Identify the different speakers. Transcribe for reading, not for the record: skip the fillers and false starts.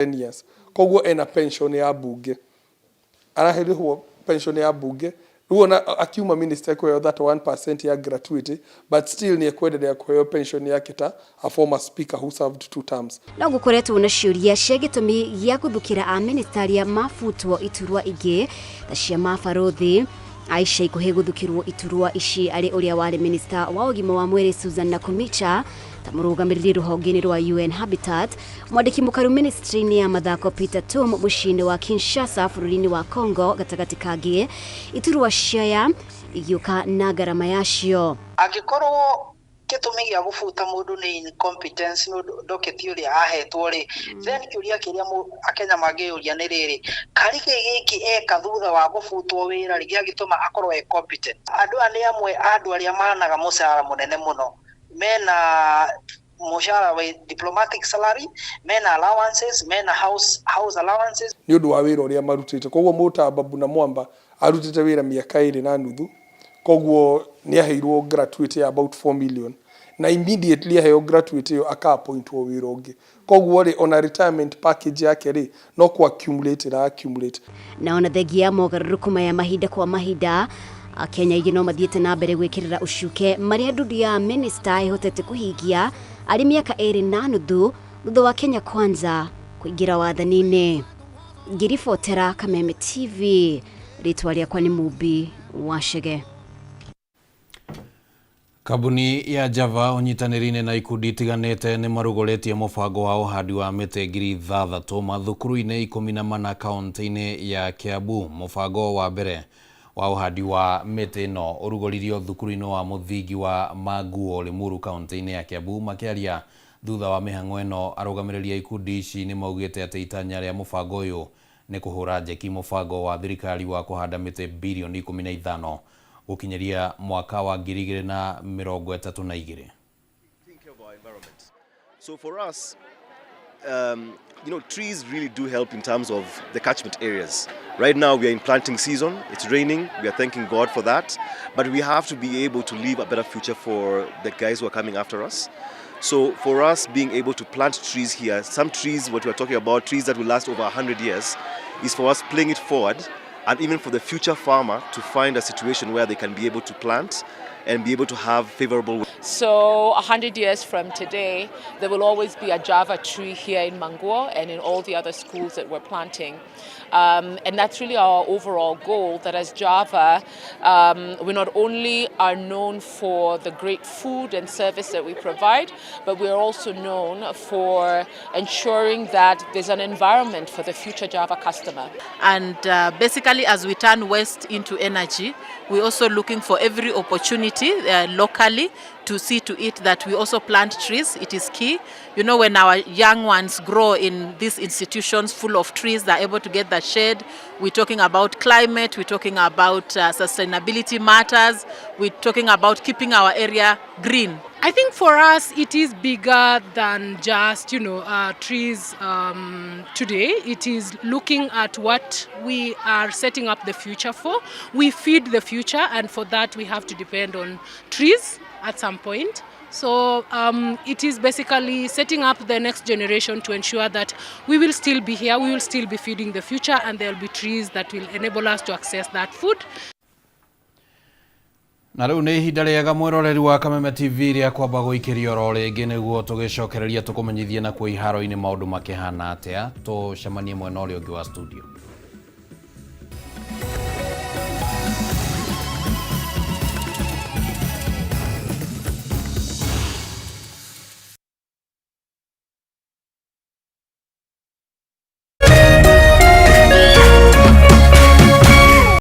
Speaker 1: 10 years. Koguo ena pension ya mbunge, ararĩhwo pension ya mbunge. Rĩu ona akiuma minister ekũheo 31% ya gratuity, but still nĩ ekwendelea kũheo pension yake ta a former speaker who served two terms.
Speaker 2: No gũkoretwo na ciũria cia gĩtũmi gĩa gũthukĩra amĩnĩsta arĩa mabutwo iturwa ingĩ ta cia mabarũthi. Aisha ikuhĩ gũthukĩrwo iturwa ici arĩ ũrĩa warĩ minista wa ũgima wa mwĩrĩ Susan Nakhumicha, ta mũrũgamĩrĩri rũhonge-inĩ rwa UN Habitat, mwandĩki mũkaru ministry-inĩ ya mathako Peter Tum mũciĩ-inĩ wa Kinshasa bũrũri-inĩ wa Congo gatagatĩ kangĩ iturwa ciaya igĩũka na ngarama yacio.
Speaker 3: Angĩkorwo gĩtũmi gĩa gũbuta mũndũ nĩ incompetence nĩ ũndũ docket ũrĩa ahetwo rĩ, then kĩũria kĩrĩa Akenya mangĩyũria nĩ rĩrĩ, karĩ kĩ gĩkĩ eka thutha wa gũbutwo wĩra rĩ gĩagĩtũma akorwo e competent? Andũ aya nĩ amwe a andũ arĩa managa mũcara mũnene mũno, mena mũcara wa diplomatic salary, mena allowances, mena house allowances.
Speaker 1: Nĩ ũndũ wa wĩra ũrĩa marutĩte. Koguo mũndũ ta Babu na Mwamba arutĩte wĩra mĩaka 2.5, koguo nĩ aheirwo gratuity ya about 4 million, na immediately aheo gratuity ĩyo aka appointwo wĩra ũngĩ. Koguo rĩ, ona retirement package yake rĩ, no ku accumulate ĩra accumulate.
Speaker 2: Na ona thengia ya mogarũrũku maya mahinda kwa mahinda, Akenya aingĩ no mathiĩte na mbere gwĩkĩrĩra ũcuke marĩa ndundu ya minista ĩhotete kũhingia arĩ mĩaka 2.5 thutha wa Kenya Kwanza kũingĩra wathani-inĩ. Ngĩribotera Kameme TV, rĩtwa rĩakwa nĩ Mumbi wa Chege.
Speaker 4: Kambuni ya Java ũnyitanĩri-inĩ na ikundi itiganĩte nĩ marugũrĩtie mũbango wa ũhandi wa mĩtĩ 6,000 mathukuru-inĩ 14 kaunti-inĩ ya Kiambu. Mũbango wa mbere wa ũhandi wa mĩtĩ ĩno ũrugũririo thukuru-inĩ wa mũthingi wa Manguo, Limuru, kaunti-inĩ ya Kiambu. Makĩaria thutha wa mĩhang'o ĩno, arũgamĩrĩri a ikundi ici nĩ maugĩte atĩ itanya rĩa mũbango ũyũ nĩ kũhũra njeki mũbango wa thirikari wa kũhanda mĩtĩ birioni 15 gũkinyĩria mwaka wa 2032.
Speaker 5: So for us, trees really do help in terms of the catchment areas. Right now we are in planting season, it's raining, we are thanking God for that, but we have to be able to leave a better future for the guys who are coming after us. So for us being able to plant trees here, some trees, what we are talking about, trees that will last over 100 years, is for us playing it forward, and even for the future farmer to find a situation where they can be able to plant and be able to have favorable.
Speaker 6: So 100 years from today, there will always be a Java tree here in Manguo and in all the other schools that we're planting. And that's really our overall goal, that as Java, we not only are known for the great food and service that we provide, but we are also known for ensuring that there's an environment for the future Java customer.
Speaker 7: And basically, as we turn waste into energy, we're also looking for every opportunity locally to see to it that we also plant trees. It is key. When our young ones grow in these institutions full of trees, they're able to get the shade. We're talking about climate, we're talking about sustainability matters, we're talking about keeping our area green.
Speaker 8: I think for us it is bigger than just trees today. It is looking at what we are setting up the future for. We feed the future, and for that we have to depend on trees at some point. So it is basically setting up the next generation to ensure that we will still be here, we will still be feeding the future, and there will be trees that will enable us to access that food.
Speaker 4: Na rĩu nĩ ihinda rĩega, mwĩroreri wa Kameme TV, rĩa kwamba gũikĩria oro rĩngĩ nĩguo tũgĩcokereria tũkũmenyithie nakuo iharo-inĩ maũndũ makĩhana atĩa. Tũcemanie mwena ũrĩa ũngĩ wa studio.